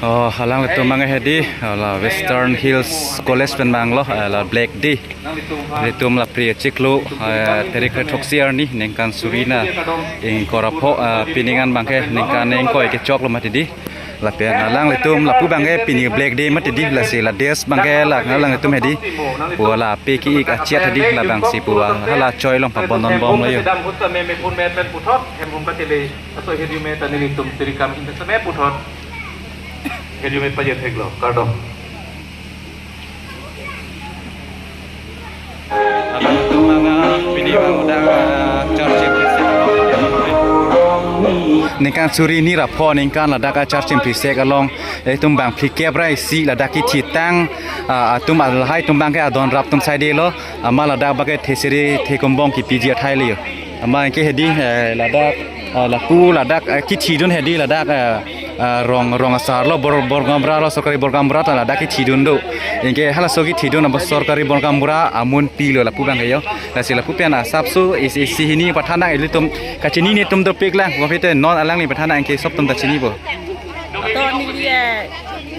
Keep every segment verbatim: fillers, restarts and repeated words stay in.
Oh, alanglitum abang hedi, oh, la Western Hills College pen abang lo, eh, la Black Day. Ilitum la Phre achiklo, eh, tarik throksi arni, ningkan suri na ingkoi ra pho, eh, pining an abang ke, ningkan ingkoi kechoklo mati di. Lapen alanglitum lapu abang ke pini Black Day mati di, lasi la dress abang ke la alanglitum hedi. Pu la pe ki ik achet hedi, labangsi pu hala choi along pabon non bomlo yo. Hem hum katele, aso hedi me ta nelitum tirikam in the same puthot. Hedi me paje theklo, kardom. Alanglitum abang pini abang ladak, ah, church emprise. Ningkan suri hini ra pho ningkan ladak a church emprise along, eh, itum bang phlikep ra isi ladak kethitang, ah, atum lahai atum abang ke adon rap atum saidelo, amat ladak abang ke theseri thekumbong kipiji athai le yo. Amat anke hedi, eh, ladak, eh, lapu ladak, eh, kethidun hedi ladak, eh, eh, rong, rong asar lo, bor, borgaonbura lo, sorkari borgaonbura ta ladak kethidun do. Anke halaso kethidun abo sorkari borgaonbura amun pilo lapu abang ke yo. Lasi lapu pen asapso isi, isi hini pathan nang ilitum kachini netum dopik lang. Wa pite non alangli pathan nang anke sop atum ta chinipo. To neli, eh,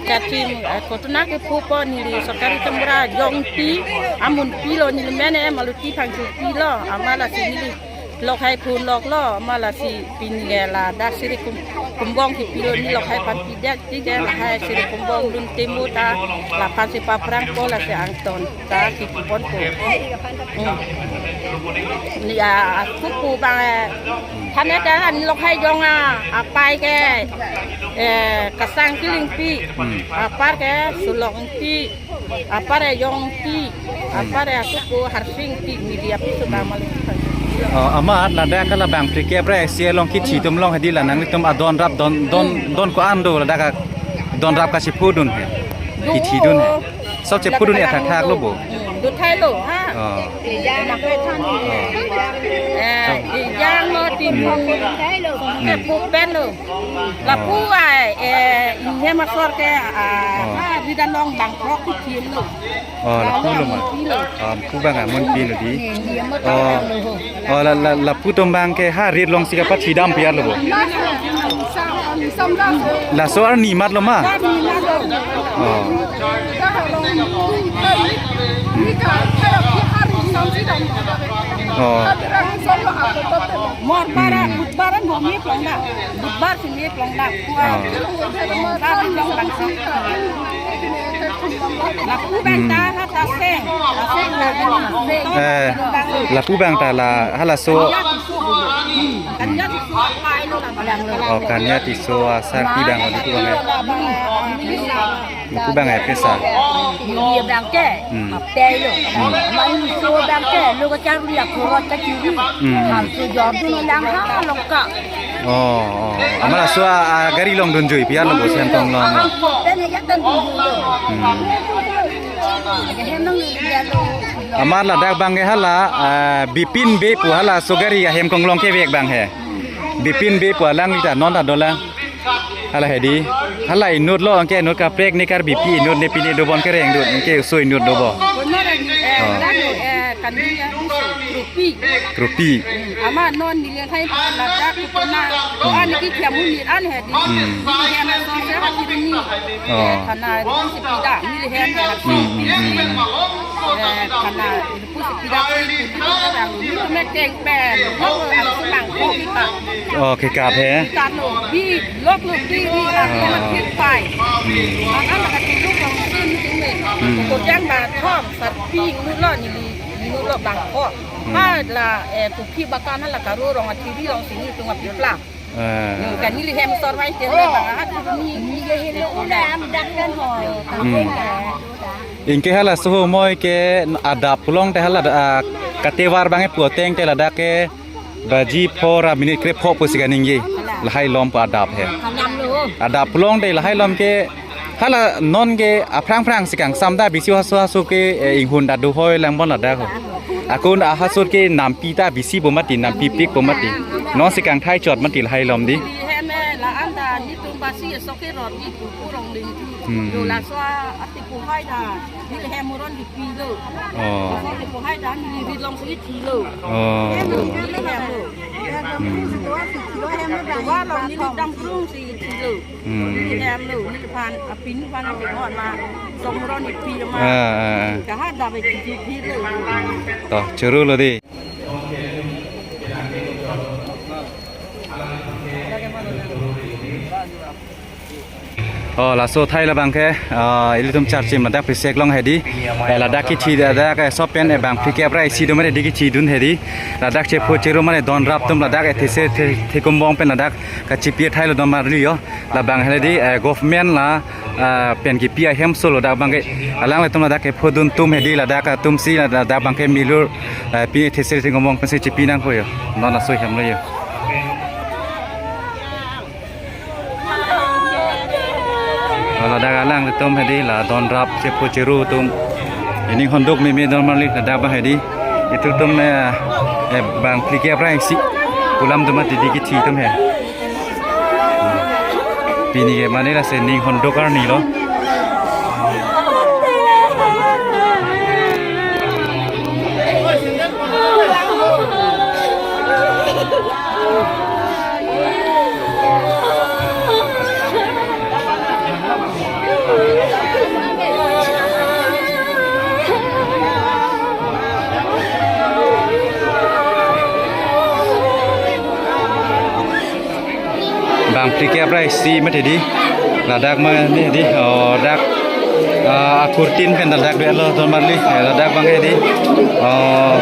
kachim, eh, kotona ke pupo neli sorkari borgaonbura jongpi, amun pilo neli mene maluti phangchu pilo, amat lasi neli lokhai phun loklo, amat lasi pini ke ladak seri kum-, kumbong kipilo neli lokhai aphan pidet, ti ke lahai seri kumbong dun temu ta, laphan si paprangpo lasi angton ta kiponpo. Hmm. Neli a, a, kupu abang, eh, thane ta neli lokhai jong a, apai ke, eh, Kasang Kilingpi, hmm, apar ke Sulok Ingti, apar ke Jong Ingti, apar ke kupu Harsing Ingti, neli apiso abang malu. Oh, amat ladak ke la bang phlikep ra isi along kethi atum along hedi la nanglitum adon rap don, don, don ko-an do ladak adon rap kachipudun he. Kethi dun he. Sop chepudun ya thakthak lo bo. Hmm, do thai lo, ha? Oh. Ejang lo, than lo. Oh. Eh, ejang lo, tim lo. Hmm. Ke pu pen lo. Lapu ai, eh, inhe masor ke, ah, oh, ha, ri dan long bang krok ku tim lo. Oh, lapu lo ma. Lapu lo. Oh, pu abang amun pilo di. Oh. Oh, la, la, lapu atum abang ke ha rit alongsi kapathidam piar lo bo. Laso arni mat lo ma. Oh. Oh. Mor bara, hmm, Budbar an bo me plong na. Budbar si me plong na. Kua. Oh. Budbar an long bang si. Lapu abang ta, hmm, ha ta seng. Ta seng, ta seng. Eh, lapu abang ta la halaso. Kanya Tisso apai lo. Oh, Kanya Tisso asar pi abang lo tu abang. Lapu abang ya pesa. Neli abang ke, hmm, apai lo. Hmm. Amat Tisso abang ke, lo kacharli akhorot kachiri. Hmm. Hal so jordun lang ha longka. Oh, oh. Amat laso a, a, gari along dunjui pian lo bo Sentong along lo. Pen ya tan dunjui lo. Hmm. Ya hem nang ni dia lo. Amat ladak abang ke hala, ah, Bipin Bey pu halaso gari ahem konglong kevek abang he. Bipin Bey pu alangli ta non ta dolang. Hala hedi. Hala inut lo, anke inut kaprek ne Karbipi inut ne pine dobon kereng dut, anke oso inut dobo. Benar, eh, oh, dan, eh, kan dia, Rupi. Rupi. Amat non neli hai ladak kotona. Hmm. An ki kiamu ni an hedi. Hmm. Neli hai na so se hati ni. Oh. Eh, thana Pu Sepida, neli hai na so. Hmm, hmm, hmm, hmm. Eh, thana Pu Sepida si pu di orang ni tu me keng pen. Lo ang semang ko kita. Oh, kekap he. Kita lo bi lok lo bi ni la, oh, ma kik pai. Hmm. Akan la kati lo kong sin ni me. Hmm. Ko jang ba thom sar pi nu lo ni ni nu lo bang ko. Hmm. Ha la, eh, tu pi ba kan la karo rong athiri long sini tu ngapi plang. Eh. Hmm, kan neli hem sor mai te le bang ha tu ni ni le hem lo udah am dak kan ho. Hmm. Anke halaso homoi ke adap pulote hala, ah, katevar abang ke pu ateng te ladak ke baji pho ra minute krepho pusi kaningje. Lahai along pu adap he. Adap pulote lahai along ke hala non ke aphrang phrang si kangsam ta bisi haso haso ke, eh, inghun ta do hoi lang bon ladak ho. Akun ahasot ke nampi ta bisi bo mati, nampi pik bo mati. Non si kangthai chot mati lahai along di. Hem la an ta ni tum basi so ke rot ni pu pu rong ling. Hmm. Lo laso ati pu hai ta. Neli hem muron di pilo. Oh. Laso ati pu hai ta neli rit long si thilo. Oh. Neli hem lo. Hmm. Wa long neli dam krung si. Hmm. Ini em lo, ini depan, apin depan yang tengok ma, songron ipi ma. Ah, ah, ah. Kaha dapat ipi ipi lo. To, choro lo di. Oh, laso athai labang ke, ah, ilitum charchim ladak phlisek long hedi. Eh, ladak kithi ladak, eh, sopen, eh, bang phlikep ra isi do mane di kithi dun hedi. Ladak chepho cheru mane don rap atum ladak, eh, these the, thekum bong pen ladak kachipi athai lo don marli yo. Labang hedi, eh, government la, eh, pen kipi ahem solo dak abang ke. Alanglitum ladak kepho dun atum hedi ladak atum si ladak abang ke milur, eh, pi these thekum bong pensi chipi nangpo yo. Non laso ahem lo yo. Ladak alanglitum hedi la don rap chepho cheru atum. Ining honduk meme don marli ladak abang hedi. Itum atum, eh, eh, bang phlikep ra isi. Kulam atum mati di kithi atum he. Pini ke mane lasi ning honduk arni lo. Bang phlikep ra isi mati di. Ladak mane di, oh, dak, ah, akurtin pen ladak dolo don marli, eh, ladak abang ke di. Oh,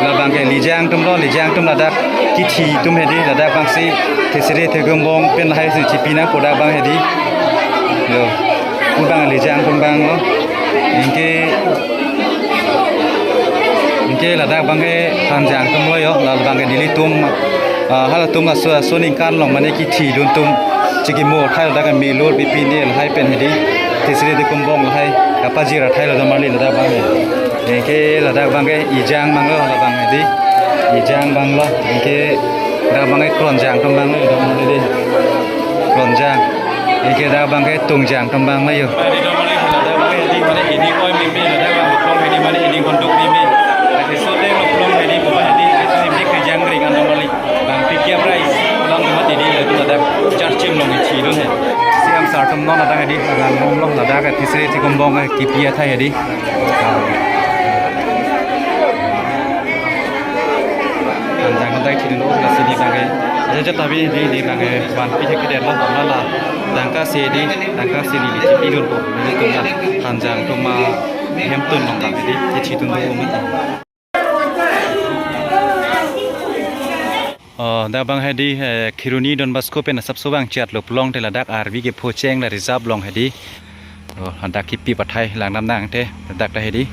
labang ke lijang atum lo, lijang atum ladak kithi atum hedi, ladak abang si thesere thekum bong pen lahai si chipi nangpo dak abang hedi. Yo, abang lijang atum abang lo. Anke, anke ladak abang ke hanjang atum lo yo, labang ke nelitum, ah, halatum laso, laso aningkan along mane kithi dun atum chikimo athai ladak ke milur pipi ne lahai pen hedi. Thesere thekum bong lahai kapajir athai lo don marli ladak abang he. Anke ladak abang ke ijang abang lo labang hedi. Ijang abang lo. Anke dak abang ke kronjang atum abang lo don marli di. Kronjang. Anke dak abang ke tungjang atum abang lo yo. Mane don marli ladak abang ke hedi mane hini oi meme ladak abang ke plong hedi mane hini honduk meme. Lake so deng lo plong hedi buba hedi. Lake so hedi kejang ring an don marli. Bang phlikep ra isi, pulang ke mati di, ladak charchim long ichi dun he. C M sir atum non ladak hedi, ladak long long ladak, thesere thekum bong, eh, kipi athai hedi. Hanjang kontai thi dun lo, lasi ne abang ke. Aja jat tabi di, ne abang ke, van pi hek keder lo, mala. Tangka se di, tangka se di, chipi dunpo, nelitum la. Hanjang atum ahem tun long tang di, kithi dun lo, mati. Oh, dak abang hedi, eh, Kheroni Don Bosco pen asapso vang chat lo pulote ladak arvi kepho cheng la reserve long hedi. Oh, ladak kipi athai lang nam nang te, ladak ta hedi.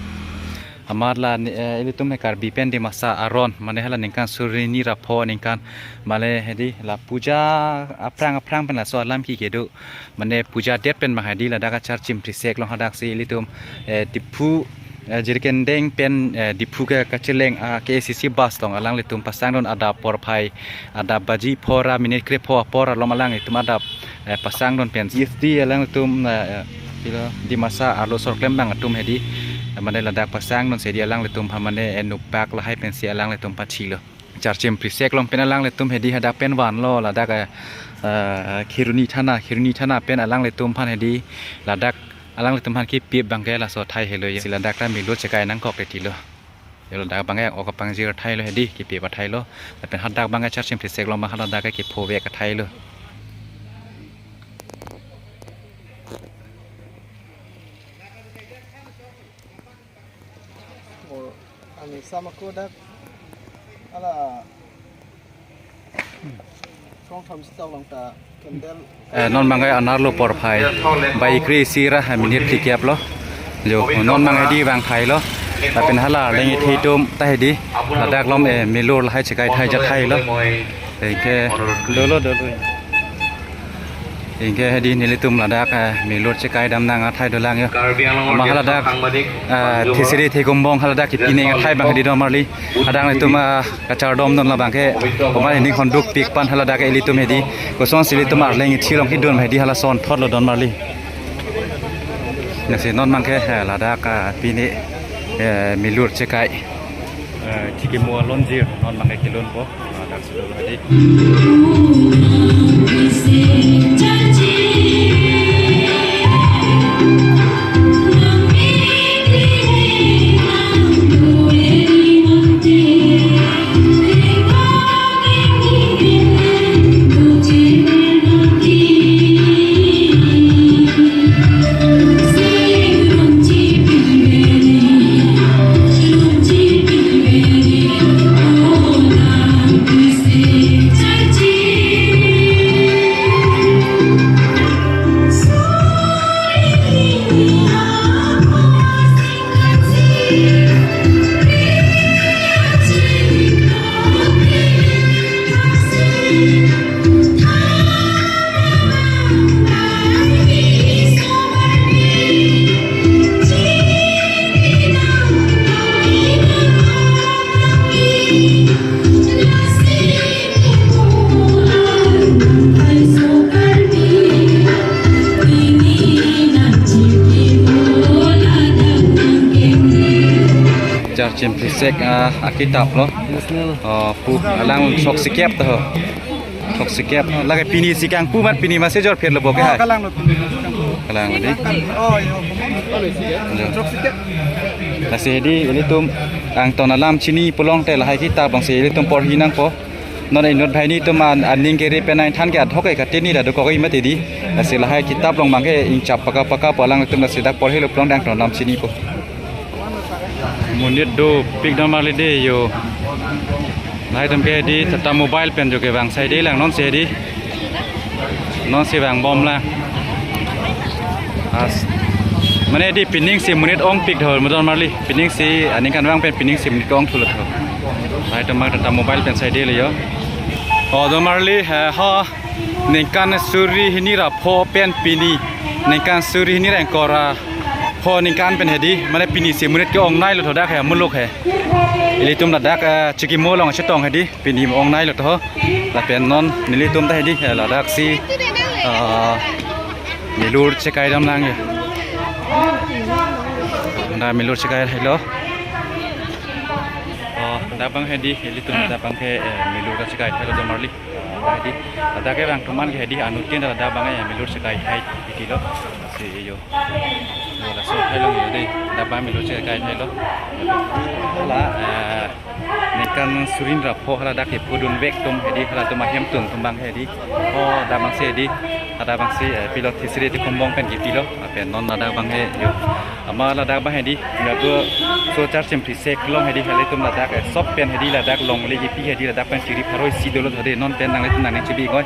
Amat la, eh, ilitum he Karbi pen Dimasa aron, mane hala ningkan suri hini ra pho ningkan, mane hedi la puja aphrang aphrang pen laso alam ke kedo. Mane puja det pen abang hedi ladak acharchim phlisek long hadak si ilitum, eh, Diphu, eh, Jirikindeng pen, eh, Diphu ke kacheleng, ah, K A C C bus along alanglitum pasang dun adap porphai, adap baji pho ra minute krepho apor alom alanglitum adap, eh, pasang dun pen. Yes di alanglitum, eh, pilo Dimasa arlo sor klembang atum hedi, eh, mane ladak pasang dun si di alanglitum aphan mane, eh, nupak lahai pensi alanglitum pathi lo. Charchim phlisek long pen alanglitum hedi hadak pen van lo ladak, eh, eh, Kheroni thana, Kheroni thana pen alanglitum aphan hedi ladak alanglitum aphan kipi abang ke laso athai helo ye. Si ladak ta milur chekai nangkok te ti lo. Ye ladak abang ke ok apangji athai lo hedi kipi athai lo. Lapen hadak abang ke charchim phlisek long ma haladak ke kepho vek athai lo. Oh, ani sama kodak ala kong tham si tau long ta candle. Eh, non abang ke anerlo porphai. Bai kre-isi ra minute phlikep lo. Jo, non abang hedi vangthai lo. Lapen hala arleng ithi atum ta hedi. Ladak alom, eh, milur lahai chekai thai jat thai lo. Anke dolo dolo. Anke hedi nelitum ladak, eh, milur chekai dam nang athai dolang yo. Karbi Anglong. Ma haladak, eh, thesere thekum bong haladak kipi nang athai abang hedi don marli. Hadak nelitum, eh, kachardom dun labang ke. Komat hini honduk pik pan haladak ke ilitum hedi. Kosonsi ilitum arleng ithi along kedun hedi hala sonthot lo don marli. Lasi non abang ke, eh, ladak, eh, pini, eh, milur chekai. Eh, chikimo alonjir, non abang ke kelonpo. Ladak si dolo hedi. Chemprisek, ah, akitap lo. Oh, pu alang throksi kep to. Throksi kep. Lake pini si kangpu mat, pini masi jor phet lo bo ke hai. Kalang lo. Kalang lo di. Oh, yo. Lo. Throksi kep. Lasi di ilitum angton alam chini pulote lahai kitap along si ilitum porhi nangpo. Non inut banghini atum an, aning kere pen nang than ke adhok ke katini da dokok mati di. Lasi lahai kitap along abangke ingchap paka paka pu alangtum lasi dak porhelo pulote angton alam chinipo. Monit dopik don marli de yo. Lahai atum ke di Tata Mobile pen jo kevang sai de lang, non si di. Non si vangbom lang. As. Mane di pining si monit ongpik thor mo don marli. Pining si aningkanvang pen pining si monit ongthu lo thor. Lahai atum abang Tata Mobile pen sai de le yo. Oh, don marli, eh, ho. Ningkan suri hini ra pho pen pini ningkan suri hini ra ingkoi ra pho ningkan pen hedi, mane pini si monit ke-ongnei lo thor dak he muluk he. Ilitum ladak, eh, Chikimo along chetong hedi, pini ongnei lo thor. Lapen non nelitum ta hedi, eh, ladak si, ah, milur chekai dam lang ye. Da milur chekai helo. Oh, da abang hedi, ilitum da abangke, eh, milur chekai helo don marli. Hedi, ladak kevang atum an ke hedi anuttin ladak abang, eh, milur chekai thai titi lo. Si yo. Yo laso thai lo yo de. Ladak abang milur chekai thai lo. Hala, eh, ningkan suri hini ra pho hala dak kepudun vek atum hedi, halatum ahemtun atum abang hedi. Oh, ladak abang si hedi. Ladak abang si, eh, pilot hisri di kombong pen kipi lo. Lapen non ladak abang he yo. Amat ladak abang hedi, ya tu so char Chemprisek along hedi, halitum ladak, eh, shop pen hedi ladak longle kipi hedi ladak pen chiri pharo isi dolo thode, non pen nanglitum nangning chibi ngoi.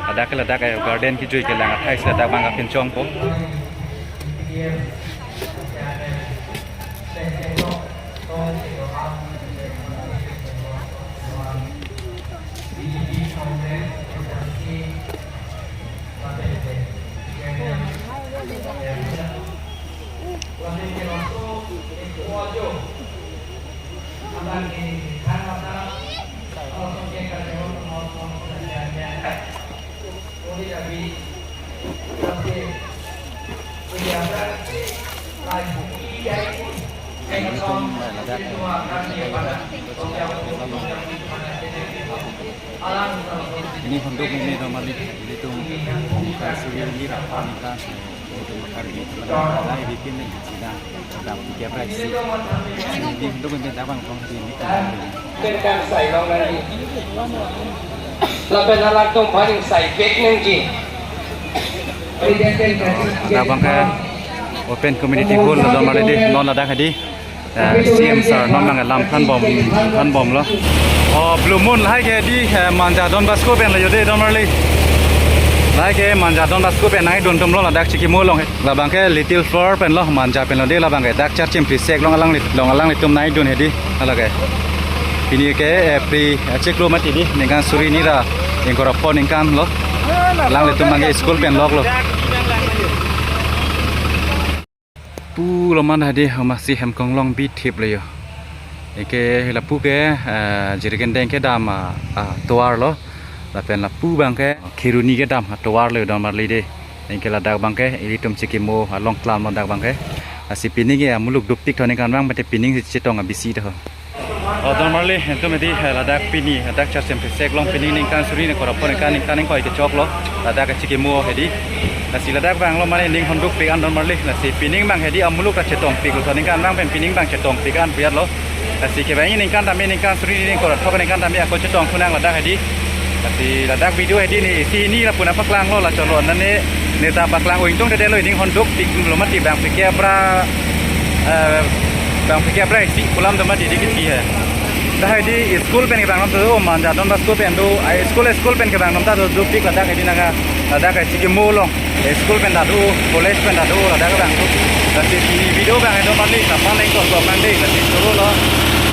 Ladak ke ladak, eh, garden kejui kelang athai si ladak abang apin chongpo. Ini untuk ini normally itu kasih ini rapat nih kan. Itu makan di teman lain bikin nih Cina. Dam tiga belas sih. Ini untuk ini tabang kong di ini. Pen kan sai long nangji. Lapen alangtum aphan sai vek nangji. Pen kan sai. Ladak abangke open community hall lo don marli de, non ladak hedi. Eh, C M sir non nang lam thanbom, thanbom lo. Oh, Blue Moon lahai ke di, eh, Manja Don Bosco pen lo yo de don marli. Lahai ke Manja Don Bosco pen nangdun atum lo ladak Chikimo along he. Labangke Little Flower pen lo, Manja pen lo de labangke. Dak char Chemprisek along alangli, along alanglitum nangdun hedi. Halake. Pini ke, eh, pri, eh, chiklo mati di, ningkan suri hini ra ingkoi ra pho ningkan lo. Alanglitum abangke school pen lok lo. Pu loman hedi, masi hem konglong bi thip le yo. Eke lapu ke, eh, Jirikindeng kedam, ah, ah, tovar lo. Lapen lapu abangke Kheroni kedam, ah, tovar lo don marli de. Eke ladak abangke ilitum Chikimo along klam ladak abangke. Lasi pining ke, ah, muluk dopik thor ningkanvang mate pining si chetong abisi thor. Oh, don marli, itum hedi, eh, ladak pini, ladak char Chemprisek along pining ningkan suri hini ingkoi ra pho ningkan, ningkan ingkoi kechok lo, ladak Chikimo hedi. Lasi ladak abang lo mane ning hondukpik an don marli, lasi pining abang hedi amuluk ta chetongpik lo, ningkanvang pen pining abang chetongpik an piyat lo. Lasi kevang ningkan tame ningkan suri hini ingkoi ra throk ningkan tame ako chetong phunang ladak hedi. Lasi ladak video hedi ne isi hini lapu nangpaklang lo, la cholo nane ne ta paklang uing tong tede lo, ning hondukpik lo mati abang pikir pra, eh, abang pikir pra isi pulam do mati di kiti he. Dak hedi school pen kevang atum do, Manja Don Bosco pen do, ai school, school pen kevang atum ta do, dopik ladak hedi nangka, ladak Chikimo along. School pen ta do, college pen ta do, ladak abang do. Lasi pini video abang don marli, kapan nang kok kok nang de, lasi cholo lo.